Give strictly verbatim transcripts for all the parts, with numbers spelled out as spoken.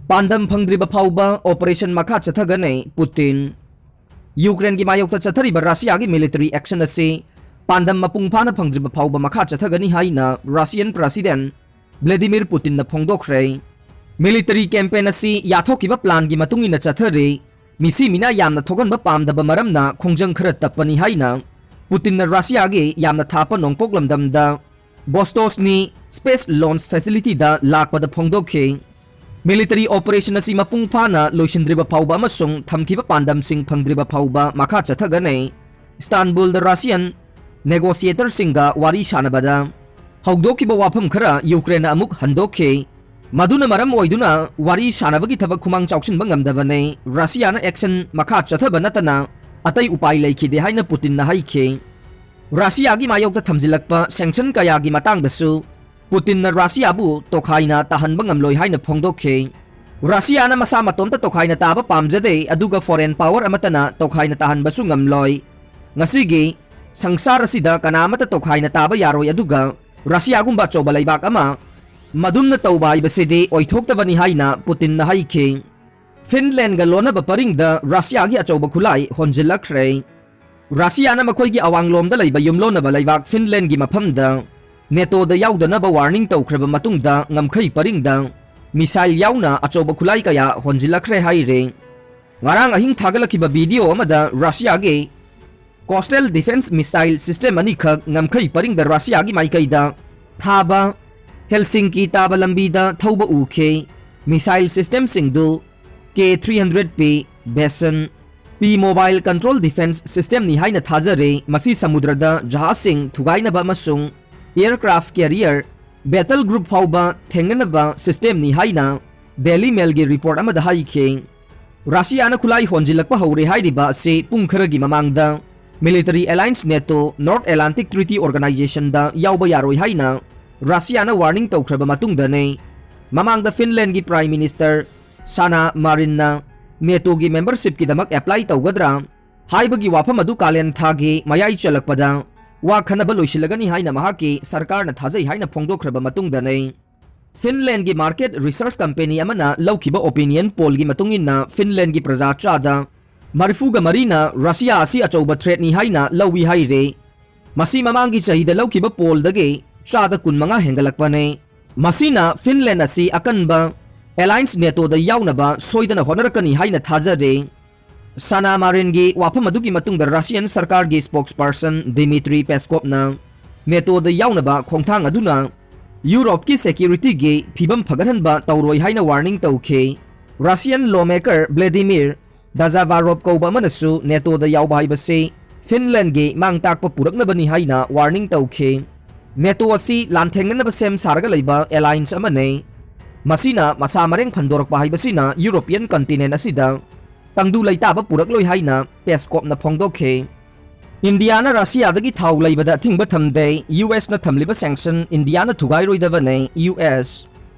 ꯄꯥꯟꯗꯝ ꯐꯪꯗ꯭ꯔꯤꯕ ꯐꯥꯎꯕ operation ꯃꯈꯥ ꯆꯠꯊꯒꯅꯤ ꯄꯨꯇꯤꯟ꯫ ꯌꯨꯀ꯭ꯔꯦꯟꯒꯤ ꯃꯥꯌꯣꯛꯇ ꯆꯠꯊꯔꯤꯕ ꯔꯁꯤꯌꯥꯒꯤ military action ꯑꯁꯤ ꯄꯥꯟꯗꯝ ꯃꯄꯨꯡ ꯐꯥꯅ ꯐꯪꯗ꯭ꯔꯤꯕ ꯐꯥꯎꯕ ꯃꯈꯥ ꯆꯠꯊꯒꯅꯤ ꯍꯥꯏꯅ Russian President Vladimir Putinꯅ ꯐꯣꯡꯗꯣꯛꯈ꯭ꯔꯦ꯫ Military campaign ꯑꯁꯤ ꯌꯥꯊꯣꯛꯈꯤꯕ planꯒꯤ ꯃꯇꯨꯡ ꯏꯟꯅ ꯆꯠꯊꯔꯤ꯫ ꯃꯤꯁꯤ ꯃꯤꯅꯥ ꯌꯥꯝꯅ ꯊꯣꯛꯍꯟꯕ ꯄꯥꯝꯗꯕ ꯃꯔꯝꯅ ꯈꯣꯡꯖꯪ ꯈꯔ ꯇꯞꯄꯅꯤ ꯍꯥꯏꯅ ꯄꯨꯇꯤꯟꯅ ꯔꯁꯤꯌꯥꯒꯤ ꯌꯥꯝꯅ ꯊꯥꯞꯄ ꯅꯣꯡꯄꯣꯛ ꯂꯝꯗꯝꯗ ꯕꯣꯁꯇꯣꯁꯅꯤ space launch facilityꯗ ꯂꯥꯛꯄꯗ ꯐꯣꯡꯗꯣꯛꯈꯤ꯫ Military operation ꯑꯁꯤ ꯃꯄꯨꯡ ꯐꯥꯅ ꯂꯣꯏꯁꯤꯟꯗ꯭ꯔꯤꯕ ꯐꯥꯎꯕ ꯑꯃꯁꯨꯡ ꯊꯝꯈꯤꯕ ꯄꯥꯟꯗꯝꯁꯤꯡ ꯐꯪꯗ꯭ꯔꯤꯕ ꯐꯥꯎꯕ ꯃꯈꯥ ꯆꯠꯊꯒꯅꯤ꯫ ꯏꯁꯇꯥꯟꯕꯨꯜꯗ Russian negotiatorꯁꯤꯡꯒ ꯋꯥꯔꯤ ꯁꯥꯟꯅꯕꯗ ꯍꯧꯗꯣꯛꯈꯤꯕ ꯋꯥꯐꯝ ꯈꯔ ꯌꯨꯀ꯭ꯔꯦꯟꯅ ꯑꯃꯨꯛ ꯍꯟꯗꯣꯛꯈꯤ꯫ ꯃꯗꯨꯅ ꯃꯔꯝ ꯑꯣꯏꯗꯨꯅ ꯋꯥꯔꯤ ꯁꯥꯟꯅꯕꯒꯤ ꯊꯕꯛ ꯈꯨꯃꯥꯡ ꯆꯥꯎꯁꯤꯟꯕ ꯉꯝꯗꯕꯅꯤ꯫ ꯔꯁꯤꯌꯥꯅ action ꯃꯈꯥ ꯆꯠꯊꯕ ꯅꯠꯇꯅ ꯑꯇꯩ ꯎꯄꯥꯏ ꯂꯩꯈꯤꯗꯦ ꯍꯥꯏꯅ ꯄꯨꯇꯤꯟꯅ ꯍꯥꯏꯈꯤ꯫ ꯔꯁꯤꯌꯥꯒꯤ ꯃꯥꯌꯣꯛꯇ ꯊꯝꯖꯤꯜꯂꯛꯄ sanction ꯀꯌꯥꯒꯤ ꯃꯇꯥꯡꯗꯁꯨ ꯄꯨꯇꯤꯟꯅ ꯔꯁꯤꯌꯥꯕꯨ ꯇꯣꯈꯥꯏꯅ ꯇꯥꯍꯟꯕ ꯉꯝꯂꯣꯏ ꯍꯥꯏꯅ ꯐꯣꯡꯗꯣꯛꯈꯤ꯫ ꯔꯁꯤꯌꯥꯅ ꯃꯁꯥ ꯃꯇꯣꯝꯇ ꯇꯣꯈꯥꯏꯅ ꯇꯥꯕ ꯄꯥꯝꯖꯗꯦ, ꯑꯗꯨꯒ foreign power ꯑꯃꯠꯇꯅ ꯇꯣꯈꯥꯏꯅ ꯇꯥꯍꯟꯕꯁꯨ ꯉꯝꯂꯣꯏ꯫ ꯉꯁꯤꯒꯤ ꯁꯪꯁꯥꯔ ꯑꯁꯤꯗ ꯀꯅꯥ ꯑꯃꯠꯇ ꯇꯣꯈꯥꯏꯅ ꯇꯥꯕ ꯌꯥꯔꯣꯏ, ꯑꯗꯨꯒ ꯔꯁꯤꯌꯥꯒꯨꯝꯕ ꯑꯆꯧꯕ ꯂꯩꯕꯥꯛ ꯑꯃ ꯃꯗꯨꯝꯅ ꯇꯧꯕ ꯍꯥꯏꯕꯁꯤꯗꯤ ꯑꯣꯏꯊꯣꯛꯇꯕꯅꯤ ꯍꯥꯏꯅ ꯄꯨꯇꯤꯟꯅ ꯍꯥꯏꯈꯤ꯫ ꯐꯤꯟꯂꯦꯟꯒ ꯂꯣꯟꯅꯕ ꯄꯔꯤꯡꯗ ꯔꯁꯤꯌꯥꯒꯤ ꯑꯆꯧꯕ ꯈꯨꯠꯂꯥꯏ ꯍꯣꯟꯖꯤꯜꯂꯛꯈ꯭ꯔꯦ꯫ ꯔꯁꯤꯌꯥꯅ ꯃꯈꯣꯏꯒꯤ ꯑꯋꯥꯡꯂꯣꯝꯗ ꯂꯩꯕ ꯌꯨꯝꯂꯣꯟꯅꯕ ꯂꯩꯕꯥꯛ ꯐꯤꯟꯂꯦꯟꯒꯤ ꯃꯐꯝꯗ ꯅꯦꯇꯣꯗ ꯌꯥꯎꯗꯅꯕ warning ꯇꯧꯈ꯭ꯔꯕ ꯃꯇꯨꯡꯗ ꯉꯝꯈꯩ ꯄꯔꯤꯡꯗ missile ꯌꯥꯎꯅ ꯑꯆꯧꯕ ꯈꯨꯠꯂꯥꯏ ꯀꯌꯥ ꯍꯣꯟꯖꯤꯜꯂꯛꯈ꯭ꯔꯦ ꯍꯥꯏꯔꯦ꯫ ꯉꯔꯥꯡ ꯑꯍꯤꯡ ꯊꯥꯒꯠꯂꯛꯈꯤꯕ video ꯑꯃꯗ ꯔꯁꯤꯌꯥꯒꯤ coastal defense missile system ꯑꯅꯤꯈꯛ ꯉꯝꯈꯩ ꯄꯔꯤꯡꯗ ꯔꯁꯤꯌꯥꯒꯤ ꯃꯥꯏꯀꯩꯗ ꯊꯥꯕ, ꯍꯦꯜꯁꯤꯡꯀꯤ ꯇꯥꯕ ꯂꯝꯕꯤꯗ ꯊꯧꯕ ꯎꯈꯤ꯫ Missile systemꯁꯤꯡꯗꯨ K three hundred P Besson, P mobile control defense systemꯅꯤ ꯍꯥꯏꯅ ꯊꯥꯖꯔꯦ꯫ ꯃꯁꯤ ꯁꯃꯨꯗ꯭ꯔꯗ ꯖꯍꯥꯖꯁꯤꯡ ꯊꯨꯒꯥꯏꯅꯕ ꯑꯃꯁꯨꯡ aircraft carrier, battle group ꯐꯥꯎꯕ ꯊꯦꯡꯅꯅꯕ systemꯅꯤ ꯍꯥꯏꯅ Daily Mailꯒꯤ report ꯑꯃꯗ ꯍꯥꯏꯈꯤ꯫ ꯔꯁꯤꯌꯥꯅ ꯈꯨꯠꯂꯥꯏ ꯍꯣꯟꯖꯤꯜꯂꯛꯄ ꯍꯧꯔꯦ ꯍꯥꯏꯔꯤꯕ ꯑꯁꯤ ꯄꯨꯡ ꯈꯔꯒꯤ ꯃꯃꯥꯡꯗ military alliance NATO North Atlantic Treaty Organizationꯗ ꯌꯥꯎꯕ ꯌꯥꯔꯣꯏ ꯍꯥꯏꯅ ꯔꯁꯤꯌꯥꯅ warning ꯇꯧꯈ꯭ꯔꯕ ꯃꯇꯨꯡꯗꯅꯤ꯫ ꯃꯃꯥꯡꯗ ꯐꯤꯟꯂꯦꯟꯒꯤ Prime Minister Sanna Marinꯅ NATOꯒꯤ membershipꯀꯤꯗꯃꯛ apply ꯇꯧꯒꯗ꯭ꯔꯥ ꯍꯥꯏꯕꯒꯤ ꯋꯥꯐꯝ ꯑꯗꯨ ꯀꯥꯂꯦꯟ ꯊꯥꯒꯤ ꯃꯌꯥꯏ ꯆꯜꯂꯛꯄꯗ ꯋꯥ ꯈꯟꯅꯕ ꯂꯣꯏꯁꯤꯜꯂꯒꯅꯤ ꯍꯥꯏꯅ ꯃꯍꯥꯛꯀꯤ ꯁꯔꯀꯥꯔꯅ ꯊꯥꯖꯩ ꯍꯥꯏꯅ ꯐꯣꯡꯗꯣꯛꯈ꯭ꯔꯕ ꯃꯇꯨꯡꯗꯅꯤ꯫ ꯐꯤꯟꯂꯦꯟꯒꯤ market research company ꯑꯃꯅ ꯂꯧꯈꯤꯕ opinion pollꯒꯤ ꯃꯇꯨꯡ ꯏꯟꯅ, ꯐꯤꯟꯂꯦꯟꯒꯤ ꯄ꯭ꯔꯖꯥ ꯆꯥꯗ ꯃꯔꯤꯐꯨꯒ ꯃꯔꯤꯅ ꯔꯁꯤꯌꯥ ꯑꯁꯤ ꯑꯆꯧꯕ threatꯅꯤ ꯍꯥꯏꯅ ꯂꯧꯏ ꯍꯥꯏꯔꯦ꯫ ꯃꯁꯤ ꯃꯃꯥꯡꯒꯤ ꯆꯍꯤꯗ ꯂꯧꯈꯤꯕ pollꯗꯒꯤ ꯆꯥꯗ ꯀꯨꯟꯃꯉꯥ ꯍꯦꯟꯒꯠꯂꯛꯄꯅꯦ꯫ ꯃꯁꯤꯅ ꯐꯤꯟꯂꯦꯟ ꯑꯁꯤ ꯑꯀꯟꯕ alliance NATOꯗ ꯌꯥꯎꯅꯕ ꯁꯣꯏꯗꯅ ꯍꯣꯠꯅꯔꯛꯀꯅꯤ ꯍꯥꯏꯅ ꯊꯥꯖꯔꯦ꯫ ꯁꯅꯥ ꯃꯥꯔꯤꯟꯒꯤ ꯋꯥꯐꯝ ꯑꯗꯨꯒꯤ ꯃꯇꯨꯡꯗ ꯔꯁꯤꯌꯟ ꯁꯔꯀꯥꯔꯒꯤ spokesperson ꯗꯤꯃꯤꯇ꯭ꯔꯤ ꯄꯦꯁꯀꯣꯞꯅ NATOꯗ ꯌꯥꯎꯅꯕ ꯈꯣꯡꯊꯥꯡ ꯑꯗꯨꯅ ꯌꯨꯔꯣꯞꯀꯤ securityꯒꯤ ꯐꯤꯕꯝ ꯐꯒꯠꯍꯟꯕ ꯇꯧꯔꯣꯏ ꯍꯥꯏꯅ warning ꯇꯧꯈꯤ꯫ ꯔꯁꯤꯌꯟ lawmaker ꯕ꯭ꯂꯦꯗꯤꯃꯤꯔ ꯗꯥꯖꯥꯚꯥꯔꯣꯞ ꯀꯧꯕ ꯑꯃꯅꯁꯨ NATOꯗ ꯌꯥꯎꯕ ꯍꯥꯏꯕꯁꯤ ꯐꯤꯟꯂꯦꯟꯒꯤ ꯃꯥꯡ ꯇꯥꯛꯄ ꯄꯨꯔꯛꯅꯕꯅꯤ ꯍꯥꯏꯅ warning ꯇꯧꯈꯤ꯫ NATO ꯑꯁꯤ ꯂꯥꯟꯊꯦꯡꯅꯅꯕ ꯁꯦꯝ ꯁꯥꯔꯒ ꯂꯩꯕ alliance ꯑꯃꯅꯤ꯫ ꯃꯁꯤꯅ ꯃꯁꯥ ꯃꯔꯦꯡ ꯐꯟꯗꯣꯔꯛꯄ ꯍꯥꯏꯕꯁꯤꯅ European continent ꯑꯁꯤꯗ ꯇꯪꯗꯨ ꯂꯩꯇꯥꯕ ꯄꯨꯔꯛꯂꯣꯏ ꯍꯥꯏꯅ ꯄꯦꯁꯀꯣꯞꯅ ꯐꯣꯡꯗꯣꯛꯈꯤ꯫ ꯏꯟꯗꯤꯌꯥꯅ ꯔꯁꯤꯌꯥꯗꯒꯤ ꯊꯥꯎ ꯂꯩꯕꯗ ꯑꯊꯤꯡꯕ ꯊꯝꯗꯦ, USꯅ ꯊꯝꯂꯤꯕ sanction ꯏꯟꯗꯤꯌꯥꯅ ꯊꯨꯒꯥꯏꯔꯣꯏꯗꯕꯅꯤ, US꯫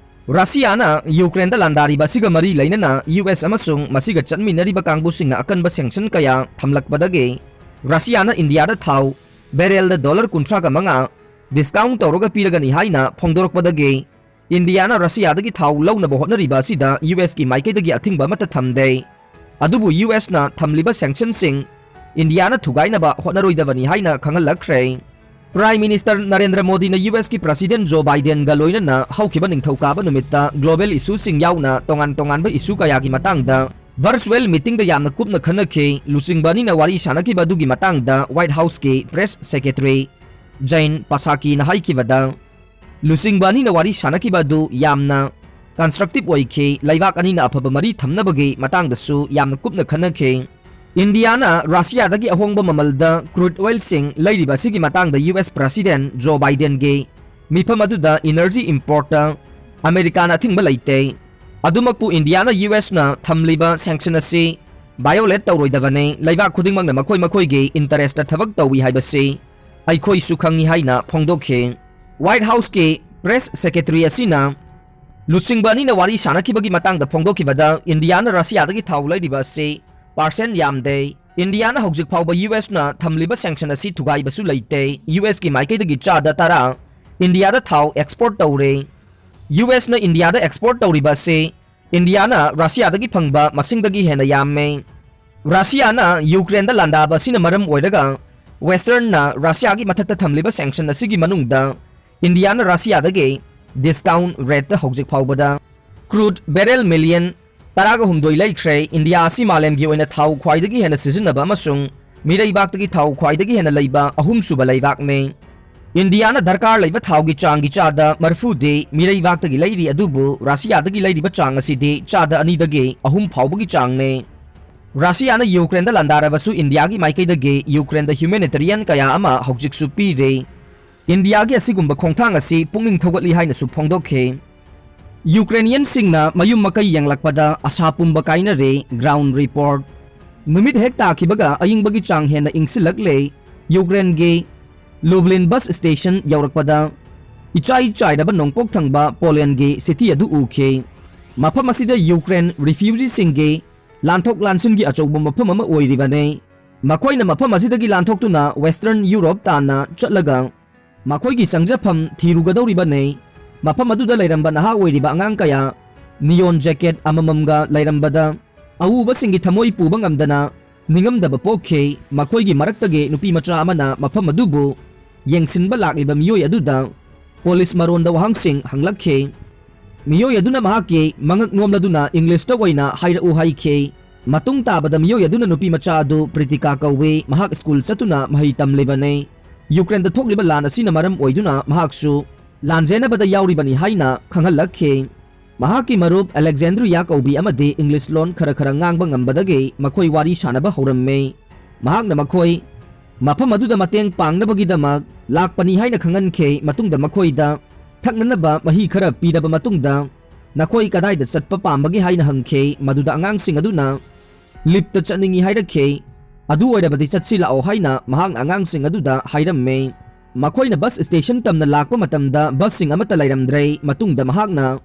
ꯔꯁꯤꯌꯥꯅ ꯌꯨꯀ꯭ꯔꯦꯟꯗ ꯂꯥꯟꯗꯥꯔꯤꯕ ꯑꯁꯤꯒ ꯃꯔꯤ ꯂꯩꯅꯅ US ꯑꯃꯁꯨꯡ ꯃꯁꯤꯒ ꯆꯠꯃꯤꯟꯅꯔꯤꯕ ꯀꯥꯡꯕꯨꯁꯤꯡꯅ ꯑꯀꯟꯕ sanction ꯀꯌꯥ ꯊꯝꯂꯛꯄꯗꯒꯤ ꯔꯁꯤꯌꯥꯅ ꯏꯟꯗꯤꯌꯥꯗ ꯊꯥꯎ barrelꯗ dollar ꯀꯨꯟꯊ꯭ꯔꯥꯒ ꯃꯉꯥ discount ꯇꯧꯔꯒ ꯄꯤꯔꯒꯅꯤ ꯍꯥꯏꯅ ꯐꯣꯡꯗꯣꯔꯛꯄꯗꯒꯤ ꯏꯟꯗꯤꯌꯥꯅ ꯔꯁꯤꯌꯥꯗꯒꯤ ꯊꯥꯎ ꯂꯧꯅꯕ ꯍꯣꯠꯅꯔꯤꯕ ꯑꯁꯤꯗ USꯀꯤ ꯃꯥꯏꯀꯩꯗꯒꯤ ꯑꯊꯤꯡꯕ ꯑꯃꯠꯇ ꯊꯝꯗꯦ꯫ ꯑꯗꯨꯕꯨ USꯅ ꯊꯝꯂꯤꯕ sanctionꯁꯤꯡ ꯏꯟꯗꯤꯌꯥꯅ ꯊꯨꯒꯥꯏꯅꯕ ꯍꯣꯠꯅꯔꯣꯏꯗꯕꯅꯤ ꯍꯥꯏꯅ ꯈꯪꯍꯜꯂꯛꯈ꯭ꯔꯦ꯫ Prime Minister ꯅꯔꯦꯟꯗ꯭ꯔ ꯃꯣꯗꯤꯅ USꯀꯤ President ꯖꯣ ꯕꯥꯏꯗꯦꯟꯒ ꯂꯣꯏꯅꯅ ꯍꯧꯈꯤꯕ ꯅꯤꯡꯊꯧꯀꯥꯕ ꯅꯨꯃꯤꯠꯇ global issueꯁꯤꯡ ꯌꯥꯎꯅ ꯇꯣꯉꯥꯟ ꯇꯣꯉꯥꯟꯕ issue ꯀꯌꯥꯒꯤ ꯃꯇꯥꯡꯗ virtual meetingꯗ ꯌꯥꯝꯅ ꯀꯨꯞꯅ ꯈꯟꯅꯈꯤ꯫ ꯂꯨꯆꯤꯡꯕ ꯑꯅꯤꯅ ꯋꯥꯔꯤ ꯁꯥꯟꯅꯈꯤꯕ ꯑꯗꯨꯒꯤ ꯃꯇꯥꯡꯗ White Houseꯀꯤ press secretary ꯖꯦꯟ ꯄꯁꯥꯀꯤꯅ ꯍꯥꯏꯈꯤꯕꯗ, ꯂꯨꯆꯤꯡꯕ ꯑꯅꯤꯅ ꯋꯥꯔꯤ ꯁꯥꯟꯅꯈꯤꯕ ꯑꯗꯨ ꯌꯥꯝꯅ constructive ꯑꯣꯏꯈꯤ꯫ ꯂꯩꯕꯥꯛ ꯑꯅꯤꯅ ꯑꯐꯕ ꯃꯔꯤ ꯊꯝꯅꯕꯒꯤ ꯃꯇꯥꯡꯗꯁꯨ ꯌꯥꯝꯅ ꯀꯨꯞꯅ ꯈꯟꯅꯈꯤ꯫ ꯏꯟꯗꯤꯌꯥꯅ ꯔꯁꯤꯌꯥꯗꯒꯤ ꯑꯍꯣꯡꯕ ꯃꯃꯜꯗ crude oilꯁꯤꯡ ꯂꯩꯔꯤꯕ ꯑꯁꯤꯒꯤ ꯃꯇꯥꯡꯗ US President ꯖꯣ ꯕꯥꯏꯗꯦꯟꯒꯤ ꯃꯤꯐꯝ ꯑꯗꯨꯗ energy importꯇ ꯑꯃꯦꯔꯤꯀꯥꯅ ꯑꯊꯤꯡꯕ ꯂꯩꯇꯦ꯫ ꯑꯗꯨꯃꯛꯄꯨ ꯏꯟꯗꯤꯌꯥꯅ USꯅ ꯊꯝꯂꯤꯕ sanction ꯑꯁꯤ violate ꯇꯧꯔꯣꯏꯗꯕꯅꯤ꯫ ꯂꯩꯕꯥꯛ ꯈꯨꯗꯤꯡꯃꯛꯅ ꯃꯈꯣꯏ ꯃꯈꯣꯏꯒꯤ interestꯇ ꯊꯕꯛ ꯇꯧꯏ ꯍꯥꯏꯕꯁꯤ ꯑꯩꯈꯣꯏꯁꯨ ꯈꯪꯏ ꯍꯥꯏꯅ ꯐꯣꯡꯗꯣꯛꯈꯤ꯫ White Houseꯀꯤ press secretary ꯑꯁꯤꯅ ꯂꯨꯆꯤꯡꯕ ꯑꯅꯤꯅ ꯋꯥꯔꯤ ꯁꯥꯟꯅꯈꯤꯕꯒꯤ ꯃꯇꯥꯡꯗ ꯐꯣꯡꯗꯣꯛꯈꯤꯕꯗ, ꯏꯟꯗꯤꯌꯥꯅ ꯔꯁꯤꯌꯥꯗꯒꯤ ꯊꯥꯎ ꯂꯩꯔꯤꯕ ꯑꯁꯤ percent ꯌꯥꯝꯗꯦ꯫ ꯏꯟꯗꯤꯌꯥꯅ ꯍꯧꯖꯤꯛ ꯐꯥꯎꯕ USꯅ ꯊꯝꯂꯤꯕ sanction ꯑꯁꯤ ꯊꯨꯒꯥꯏꯕꯁꯨ ꯂꯩꯇꯦ꯫ USꯀꯤ ꯃꯥꯏꯀꯩꯗꯒꯤ ꯆꯥꯗ ꯇꯔꯥ ꯏꯟꯗꯤꯌꯥꯗ ꯊꯥꯎ export ꯇꯧꯔꯦ꯫ ꯌꯨ ꯑꯦꯁꯅ ꯏꯟꯗꯤꯌꯥꯗ ꯑꯦꯛꯁꯄꯣꯔꯠ ꯇꯧꯔꯤꯕ ꯑꯁꯤ ꯏꯟꯗꯤꯌꯥꯅ ꯔꯁꯤꯌꯥꯗꯒꯤ ꯐꯪꯕ ꯃꯁꯤꯡꯗꯒꯤ ꯍꯦꯟꯅ ꯌꯥꯝꯃꯦ꯫ ꯔꯁꯤꯌꯥꯅ ꯌꯨꯀ꯭ꯔꯦꯟꯗ ꯂꯥꯟꯗꯥꯕ ꯑꯁꯤꯅ ꯃꯔꯝ ꯑꯣꯏꯔꯒ ꯋꯦꯁꯇꯔꯟꯅ ꯔꯁꯤꯌꯥꯒꯤ ꯃꯊꯛꯇ ꯊꯝꯂꯤꯕ ꯁꯦꯡꯁꯟ ꯑꯁꯤꯒꯤ ꯃꯅꯨꯡꯗ ꯏꯟꯗꯤꯌꯥꯅ ꯔꯁꯤꯌꯥꯗꯒꯤ ꯗꯤꯁꯀꯥꯎꯟ ꯔꯦꯠꯇ ꯍꯧꯖꯤꯛ ꯐꯥꯎꯕꯗ ꯀ꯭ꯔꯨꯗ ꯕꯦꯔꯦꯜ ꯃꯤꯂꯤꯌꯟ ꯇꯔꯥꯒ ꯍꯨꯝꯗꯣꯏ ꯂꯩꯈ꯭ꯔꯦ꯫ ꯏꯟꯗꯤꯌꯥ ꯑꯁꯤ ꯃꯥꯂꯦꯝꯒꯤ ꯑꯣꯏꯅ ꯊꯥꯎ ꯈ꯭ꯋꯥꯏꯗꯒꯤ ꯍꯦꯟꯅ ꯁꯤꯖꯤꯟꯅꯕ ꯑꯃꯁꯨꯡ ꯃꯤꯔꯩꯕꯥꯛꯇꯒꯤ ꯊꯥꯎ ꯈ꯭ꯋꯥꯏꯗꯒꯤ ꯍꯦꯟꯅ ꯂꯩꯕ ꯑꯍꯨꯝꯁꯨꯕ ꯂꯩꯕꯥꯛꯅꯤ꯫ ꯏꯟꯗꯤꯌꯥꯅ ꯗꯔꯀꯥꯔ ꯂꯩꯕ ꯊꯥꯎꯒꯤ ꯆꯥꯡꯒꯤ ꯆꯥꯗ ꯃꯔꯤꯐꯨꯗꯤ ꯃꯤꯔꯩꯕꯥꯛꯇꯒꯤ ꯂꯩꯔꯤ, ꯑꯗꯨꯕꯨ ꯔꯁꯤꯌꯥꯗꯒꯤ ꯂꯩꯔꯤꯕ ꯆꯥꯡ ꯑꯁꯤꯗꯤ ꯆꯥꯗ ꯑꯅꯤꯗꯒꯤ ꯑꯍꯨꯝ ꯐꯥꯎꯕꯒꯤ ꯆꯥꯡꯅꯤ꯫ ꯔꯁꯤꯌꯥꯅ ꯌꯨꯀ꯭ꯔꯦꯟꯗ ꯂꯥꯟꯗꯥꯔꯕꯁꯨ ꯏꯟꯗꯤꯌꯥꯒꯤ ꯃꯥꯏꯀꯩꯗꯒꯤ ꯌꯨꯀ꯭ꯔꯦꯟꯗ ꯍ꯭ꯌꯨꯃꯦꯅꯤꯇꯔꯤꯌꯟ ꯀꯌꯥ ꯑꯃ ꯍꯧꯖꯤꯛꯁꯨ ꯄꯤꯔꯤ꯫ ꯏꯟꯗꯤꯌꯥꯒꯤ ꯑꯁꯤꯒꯨꯝꯕ ꯈꯣꯡꯊꯥꯡ ꯑꯁꯤ ꯄꯨꯛꯅꯤꯡ ꯊꯧꯒꯠꯂꯤ ꯍꯥꯏꯅꯁꯨ ꯐꯣꯡꯗꯣꯛꯈꯤ꯫ ꯌꯨꯀ꯭ꯔꯦꯅꯤꯌꯟꯁꯤꯡꯅ ꯃꯌꯨꯝ ꯃꯀꯩ ꯌꯦꯡꯂꯛꯄꯗ ꯑꯁꯥ ꯄꯨꯝꯕ ꯀꯥꯏꯅꯔꯦ꯫ Ground report. ꯅꯨꯃꯤꯠ ꯍꯦꯛ ꯇꯥꯈꯤꯕꯒ ꯑꯏꯪꯕꯒꯤ ꯆꯥꯡ ꯍꯦꯟꯅ ꯏꯪꯁꯤꯜꯂꯛꯂꯦ꯫ ꯌꯨꯀ꯭ꯔꯦꯟꯒꯤ ꯂꯨꯕ꯭ꯂꯤꯟ ꯕꯁ ꯁ꯭ꯇꯦꯁꯟ ꯌꯧꯔꯛꯄꯗ ꯏꯆꯥꯏ ꯆꯥꯏꯔꯕ ꯅꯣꯡꯄꯣꯛ ꯊꯪꯕ ꯄꯣꯂꯦꯟꯒꯤ ꯁꯤꯇꯤ ꯑꯗꯨ ꯎꯈꯤ꯫ ꯃꯐꯝ ꯑꯁꯤꯗ ꯌꯨꯀ꯭ꯔꯦꯟ ꯔꯤꯐ꯭ꯌꯨꯖꯤꯁꯤꯡꯒꯤ ꯂꯥꯟꯊꯣꯛ ꯂꯥꯟꯁꯤꯟꯒꯤ ꯑꯆꯧꯕ ꯃꯐꯝ ꯑꯃ ꯑꯣꯏꯔꯤꯕꯅꯤ꯫ ꯃꯈꯣꯏꯅ ꯃꯐꯝ ꯑꯁꯤꯗꯒꯤ ꯂꯥꯟꯊꯣꯛꯇꯨꯅ ꯋꯦꯁꯇꯔꯟ ꯌꯨꯔꯣꯞ ꯇꯥꯟꯅ ꯆꯠꯂꯒ ꯃꯈꯣꯏꯒꯤ ꯆꯪꯖꯐꯝ ꯊꯤꯔꯨꯒꯗꯧꯔꯤꯕꯅꯤ꯫ ꯃꯐꯝ ꯑꯗꯨꯗ ꯂꯩꯔꯝꯕ ꯅꯍꯥ ꯑꯣꯏꯔꯤꯕ ꯑꯉꯥꯡ ꯀꯌꯥ ꯅꯤꯌꯣꯟ ꯖꯦꯀꯦꯠ ꯑꯃꯃꯝꯒ ꯂꯩꯔꯝꯕꯗ ꯑꯎꯕꯁꯤꯡꯒꯤ ꯊꯃꯣꯏ ꯄꯨꯕ ꯉꯝꯗꯅ ꯅꯤꯡꯉꯝꯗꯕ ꯄꯣꯛꯈꯤ꯫ ꯃꯈꯣꯏꯒꯤ ꯃꯔꯛꯇꯒꯤ ꯅꯨꯄꯤ ꯃꯆꯥ ꯑꯃꯅ ꯃꯐꯝ ꯑꯗꯨꯕꯨ ꯌꯦꯡꯁꯤꯟꯕ ꯂꯥꯛꯂꯤꯕ ꯃꯤꯑꯣꯏ ꯑꯗꯨꯗ ꯄꯨꯂꯤꯁ ꯃꯔꯣꯟꯗ ꯋꯥꯍꯪꯁꯤꯡ ꯍꯪꯂꯛꯈꯤ꯫ ꯃꯤꯑꯣꯏ ꯑꯗꯨꯅ ꯃꯍꯥꯛꯀꯤ ꯃꯉꯛ ꯅꯣꯝꯂꯗꯨꯅ ꯏꯪꯂꯤꯁꯇ ꯑꯣꯏꯅ ꯍꯥꯏꯔꯛꯎ ꯍꯥꯏꯈꯤ꯫ ꯃꯇꯨꯡ ꯇꯥꯕꯗ ꯃꯤꯑꯣꯏ ꯑꯗꯨꯅ ꯅꯨꯄꯤ ꯃꯆꯥ ꯑꯗꯨ ꯄ꯭ꯔꯤꯇꯤꯀꯥ ꯀꯧꯏ, ꯃꯍꯥꯛ ꯁ꯭ꯀꯨꯜ ꯆꯠꯇꯨꯅ ꯃꯍꯩ ꯇꯝꯂꯤꯕꯅꯤ꯫ ꯌꯨꯀ꯭ꯔꯦꯟꯗ ꯊꯣꯛꯂꯤꯕ ꯂꯥꯟ ꯑꯁꯤꯅ ꯃꯔꯝ ꯑꯣꯏꯗꯨꯅ ꯃꯍꯥꯛꯁꯨ ꯂꯥꯟꯖꯦꯟꯅꯕꯗ ꯌꯥꯎꯔꯤꯕꯅꯤ ꯍꯥꯏꯅ ꯈꯪꯍꯜꯂꯛꯈꯤ꯫ ꯃꯍꯥꯛꯀꯤ ꯃꯔꯨꯞ ꯑꯂꯦꯛꯖꯦꯟꯗ꯭ꯔꯤꯌꯥ ꯀꯧꯕꯤ ꯑꯃꯗꯤ ꯏꯪꯂꯤꯁ ꯂꯣꯟ ꯈꯔ ꯈꯔ ꯉꯥꯡꯕ ꯉꯝꯕꯗꯒꯤ ꯃꯈꯣꯏ ꯋꯥꯔꯤ ꯁꯥꯅꯕ ꯍꯧꯔꯝꯃꯤ꯫ ꯃꯍꯥꯛꯅ ꯃꯈꯣꯏ ꯃꯐꯝ ꯑꯗꯨꯗ ꯃꯇꯦꯡ ꯄꯥꯡꯅꯕꯒꯤꯗꯃꯛ ꯂꯥꯛꯄꯅꯤ ꯍꯥꯏꯅ ꯈꯪꯍꯟꯈꯤ꯫ ꯃꯇꯨꯡꯗ ꯃꯈꯣꯏꯗ ꯊꯛꯅꯅꯕ ꯃꯍꯤ ꯈꯔ ꯄꯤꯔꯕ ꯃꯇꯨꯡꯗ, "ꯅꯈꯣꯏ ꯀꯗꯥꯏꯗ ꯆꯠꯄ ꯄꯥꯝꯕꯒꯦ?" ꯍꯥꯏꯅ ꯍꯪꯈꯤ꯫ ꯃꯗꯨꯗ ꯑꯉꯥꯡꯁꯤꯡ ꯑꯗꯨꯅ, "ꯂꯤꯞꯇ ꯆꯠꯅꯤꯡꯏ" ꯍꯥꯏꯔꯛꯈꯤ꯫ "ꯑꯗꯨ ꯑꯣꯏꯔꯕꯗꯤ ꯆꯠꯁꯤ ꯂꯥꯛꯑꯣ" ꯍꯥꯏꯅ ꯃꯍꯥꯛꯅ ꯑꯉꯥꯡꯁꯤꯡ ꯑꯗꯨꯗ ꯍꯥꯏꯔꯝꯃꯤ꯫ ꯃꯈꯣꯏꯅ ꯕꯁ ꯁ꯭ꯇꯦꯁꯟ ꯇꯝꯅ ꯂꯥꯛꯄ ꯃꯇꯝꯗ ꯕꯁꯁꯤꯡ ꯑꯃꯠꯇ ꯂꯩꯔꯝꯗ꯭ꯔꯦ꯫ ꯃꯇꯨꯡꯗ ꯃꯍꯥꯛꯅ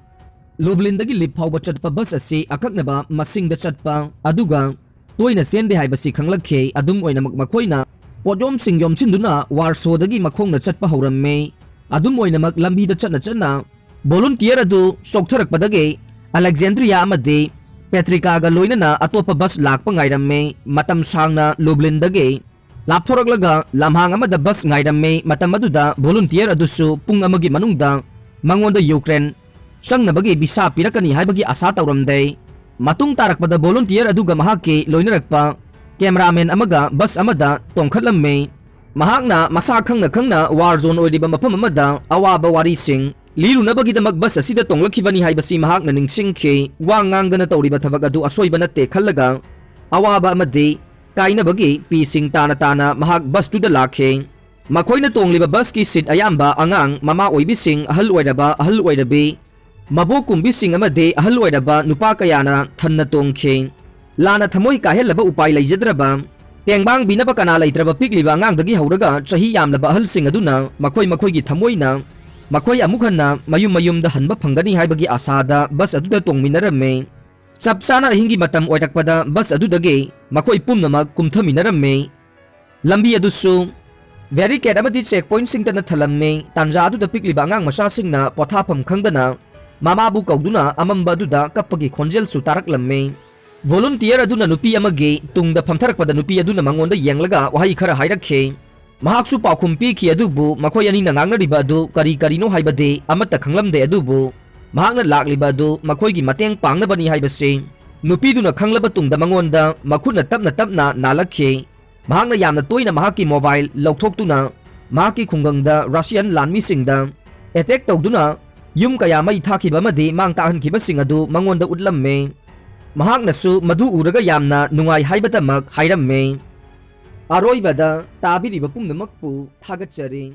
ꯂꯨꯕ꯭ꯂꯤꯟꯗꯒꯤ ꯂꯤꯞ ꯐꯥꯎꯕ ꯆꯠꯄ ꯕꯁ ꯑꯁꯤ ꯑꯀꯛꯅꯕ ꯃꯁꯤꯡꯗ ꯆꯠꯄ, ꯑꯗꯨꯒ ꯇꯣꯏꯅ ꯆꯦꯟꯗꯦ ꯍꯥꯏꯕꯁꯤ ꯈꯪꯂꯛꯈꯤ꯫ ꯑꯗꯨꯝ ꯑꯣꯏꯅꯃꯛ, ꯃꯈꯣꯏꯅ ꯄꯣꯠꯌꯣꯝꯁꯤꯡ ꯌꯣꯝꯁꯤꯟꯗꯨꯅ ꯋꯥꯔꯁꯣꯗꯒꯤ ꯃꯈꯣꯡꯅ ꯆꯠꯄ ꯍꯧꯔꯝꯃꯤ꯫ ꯑꯗꯨꯝ ꯑꯣꯏꯅꯃꯛ, ꯂꯝꯕꯤꯗ ꯆꯠꯅ ꯆꯠꯅ Volunteer ꯑꯗꯨ ꯆꯣꯛꯊꯔꯛꯄꯗꯒꯤ ꯑꯂꯦꯛꯖꯦꯟꯗ꯭ꯔꯤꯌꯥ ꯑꯃꯗꯤ ꯄꯦꯇ꯭ꯔꯤꯀꯥꯒ ꯂꯣꯏꯅꯅ ꯑꯇꯣꯞꯄ ꯕꯁ ꯂꯥꯛꯄ ꯉꯥꯏꯔꯝꯃꯤ꯫ ꯃꯇꯝ ꯁꯥꯡꯅ ꯂꯨꯕ꯭ꯂꯤꯟꯗꯒꯤ ꯂꯥꯞꯊꯣꯔꯛꯂꯒ ꯂꯝꯍꯥꯡ ꯑꯃꯗ ꯕꯁ ꯉꯥꯏꯔꯝꯃꯤ꯫ ꯃꯇꯝ ꯑꯗꯨꯗ volunteer ꯑꯗꯨꯁꯨ ꯄꯨꯡ ꯑꯃꯒꯤ ꯃꯅꯨꯡꯗ ꯃꯉꯣꯟꯗ ꯌꯨꯀ꯭ꯔꯦꯟ ꯆꯪꯅꯕꯒꯤ ꯚꯤꯁꯥ ꯄꯤꯔꯛꯀꯅꯤ ꯍꯥꯏꯕꯒꯤ ꯑꯥꯁꯥ ꯇꯧꯔꯝꯗꯦ꯫ ꯃꯇꯨꯡ ꯇꯥꯔꯛꯄꯗ volunteer ꯑꯗꯨꯒ ꯃꯍꯥꯛꯀꯤ ꯂꯣꯏꯅꯔꯛꯄ cameraman ꯑꯃꯒ ꯕꯁ ꯑꯃꯗ ꯇꯣꯡꯈꯠꯂꯝꯃꯤ꯫ ꯃꯍꯥꯛꯅ ꯃꯁꯥ ꯈꯪꯅ ꯈꯪꯅ war zone ꯑꯣꯏꯔꯤꯕ ꯃꯐꯝ ꯑꯃꯗ ꯑꯋꯥꯕ ꯋꯥꯔꯤꯁꯤꯡ ꯂꯤꯔꯨꯅꯕꯒꯤꯗꯃꯛ ꯕꯁ ꯑꯁꯤꯗ ꯇꯣꯡꯂꯛꯈꯤꯕꯅꯤ ꯍꯥꯏꯕꯁꯤ ꯃꯍꯥꯛꯅ ꯅꯤꯡꯁꯤꯡꯈꯤ꯫ ꯋꯥ ꯉꯥꯡꯗꯅ ꯇꯧꯔꯤꯕ ꯊꯕꯛ ꯑꯗꯨ ꯑꯁꯣꯏꯕ ꯅꯠꯇꯦ ꯈꯜꯂꯒ ꯑꯋꯥꯕ ꯑꯃꯗꯤ ꯀꯥꯏꯅꯕꯒꯤ ꯄꯤꯁꯤꯡ ꯇꯥꯅ ꯇꯥꯅ ꯃꯍꯥꯛ ꯕꯁꯇꯨꯗ ꯂꯥꯛꯈꯤ꯫ ꯃꯈꯣꯏꯅ ꯇꯣꯡꯂꯤꯕ ꯕꯁꯀꯤ ꯁꯤꯠ ꯑꯌꯥꯝꯕ ꯑꯉꯥꯡ, ꯃꯃꯥ ꯑꯣꯏꯕꯤꯁꯤꯡ, ꯑꯍꯜ ꯑꯣꯏꯔꯕ, ꯑꯍꯜ ꯑꯣꯏꯔꯕꯤ, ꯃꯕꯣꯛ ꯀꯨꯝꯕꯤꯁꯤꯡ ꯑꯃꯗꯤ ꯑꯍꯜ ꯑꯣꯏꯔꯕ ꯅꯨꯄꯥ ꯀꯌꯥꯅ ꯊꯟꯅ ꯇꯣꯡꯈꯤ꯫ ꯂꯥꯟꯅ ꯊꯃꯣꯏ ꯀꯥꯏꯍꯜꯂꯕ ꯎꯄꯥꯏ ꯂꯩꯖꯗ꯭ꯔꯕ, ꯇꯦꯡꯕꯥꯡꯕꯤꯅꯕ ꯀꯅꯥ ꯂꯩꯇ꯭ꯔꯕ ꯄꯤꯛꯂꯤꯕ ꯑꯉꯥꯡꯗꯒꯤ ꯍꯧꯔꯒ ꯆꯍꯤ ꯌꯥꯝꯂꯕ ꯑꯍꯜꯁꯤꯡ ꯑꯗꯨꯅ ꯃꯈꯣꯏ ꯃꯈꯣꯏꯒꯤ ꯊꯃꯣꯏꯅ ꯃꯈꯣꯏ ꯑꯃꯨꯛ ꯍꯟꯅ ꯃꯌꯨꯝ ꯃꯌꯨꯝꯗ ꯍꯟꯕ ꯐꯪꯒꯅꯤ ꯍꯥꯏꯕꯒꯤ ꯑꯥꯁꯥꯗ ꯕꯁ ꯑꯗꯨꯗ ꯇꯣꯡꯃꯤꯟꯅꯔꯝꯃꯤ꯫ ꯆꯞ ꯆꯥꯅ ꯑꯍꯤꯡꯒꯤ ꯃꯇꯝ ꯑꯣꯏꯔꯛꯄꯗ ꯕꯁ ꯑꯗꯨꯗꯒꯤ ꯃꯈꯣꯏ ꯄꯨꯝꯅꯃꯛ ꯀꯨꯝꯊꯃꯤꯟꯅꯔꯝꯃꯤ꯫ ꯂꯝꯕꯤ ꯑꯗꯨꯁꯨ barricade ꯑꯃꯗꯤ check pointꯁꯤꯡꯇꯅ ꯊꯜꯂꯝꯃꯤ꯫ ꯇꯥꯟꯖꯥ ꯑꯗꯨꯗ ꯄꯤꯛꯂꯤꯕ ꯑꯉꯥꯡ ꯃꯆꯥꯁꯤꯡꯅ ꯄꯣꯊꯥꯐꯝ ꯈꯪꯗꯅ ꯃꯃꯥꯕꯨ ꯀꯧꯗꯨꯅ ꯑꯃꯝꯕ ꯑꯗꯨꯗ ꯀꯞꯄꯒꯤ ꯈꯣꯟꯖꯦꯜꯁꯨ ꯇꯥꯔꯛꯂꯝꯃꯤ꯫ Volunteer ꯑꯗꯨꯅ ꯅꯨꯄꯤ ꯑꯃꯒꯤ ꯇꯨꯡꯗ ꯐꯝꯊꯔꯛꯄꯗ ꯅꯨꯄꯤ ꯑꯗꯨꯅ ꯃꯉꯣꯟꯗ ꯌꯦꯡꯂꯒ ꯋꯥꯍꯩ ꯈꯔ ꯍꯥꯏꯔꯛꯈꯤ꯫ ꯃꯍꯥꯛꯁꯨ ꯄꯥꯎꯈꯨꯝ ꯄꯤꯈꯤ, ꯑꯗꯨꯕꯨ ꯃꯈꯣꯏ ꯑꯅꯤꯅ ꯉꯥꯡꯅꯔꯤꯕ ꯑꯗꯨ ꯀꯔꯤ ꯀꯔꯤꯅꯣ ꯍꯥꯏꯕꯗꯤ ꯑꯃꯠꯇ ꯈꯪꯂꯝꯗꯦ꯫ ꯑꯗꯨꯕꯨ ꯃꯍꯥꯛꯅ ꯂꯥꯛꯂꯤꯕ ꯑꯗꯨ ꯃꯈꯣꯏꯒꯤ ꯃꯇꯦꯡ ꯄꯥꯡꯅꯕꯅꯤ ꯍꯥꯏꯕꯁꯤ ꯅꯨꯄꯤꯗꯨꯅ ꯈꯪꯂꯕ ꯇꯨꯡꯗ ꯃꯉꯣꯟꯗ ꯃꯈꯨꯠꯅ ꯇꯞꯅ ꯇꯞꯅ ꯅꯥꯜꯂꯛꯈꯤ꯫ ꯃꯍꯥꯛꯅ ꯌꯥꯝꯅ ꯇꯣꯏꯅ ꯃꯍꯥꯛꯀꯤ mobile ꯂꯧꯊꯣꯛꯇꯨꯅ ꯃꯍꯥꯛꯀꯤ ꯈꯨꯡꯒꯪꯗ Russian ꯂꯥꯟꯃꯤꯁꯤꯡꯗ attack ꯇꯧꯗꯨꯅ ꯌꯨꯝ ꯀꯌꯥ ꯃꯩ ꯊꯥꯈꯤꯕ ꯑꯃꯗꯤ ꯃꯥꯡ ꯇꯥꯛꯍꯟꯈꯤꯕꯁꯤꯡ ꯑꯗꯨ ꯃꯉꯣꯟꯗ ꯎꯠꯂꯝꯃꯤ꯫ ꯃꯍꯥꯛꯅꯁꯨ ꯃꯗꯨ ꯎꯔꯒ ꯌꯥꯝꯅ ꯅꯨꯡꯉꯥꯏ ꯍꯥꯏꯕꯇꯃꯛ ꯍꯥꯏꯔꯝꯃꯤ꯫ ꯑꯔꯣꯏꯕꯗ ꯇꯥꯕꯤꯔꯤꯕ ꯄꯨꯝꯅꯃꯛꯄꯨ ꯊꯥꯒꯠꯆꯔꯤ꯫